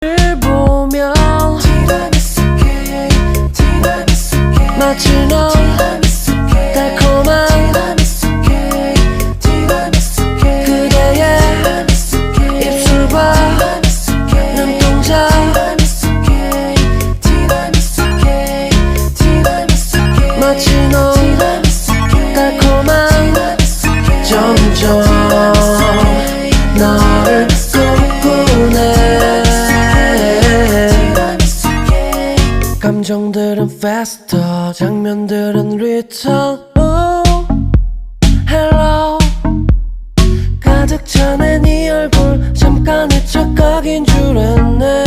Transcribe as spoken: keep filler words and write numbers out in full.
를 보면, tiramisu cake, tiramisu cake, 마치 넌, tiramisu cake, 달콤한, tiramisu cake, tiramisu cake, 그대의, tiramisu cake, 입술과, tiramisu cake, 눈동자, tiramisu cake, tiramisu cake, tiramisu cake, 마치 넌, tiramisu cake, 달콤한, tiramisu cake, 점점 너를 꿈꾸네. 감정들은 faster, 장면들은 return. Oh, hello. 가득 차네 네 얼굴. 잠깐의 착각인 줄 알았네.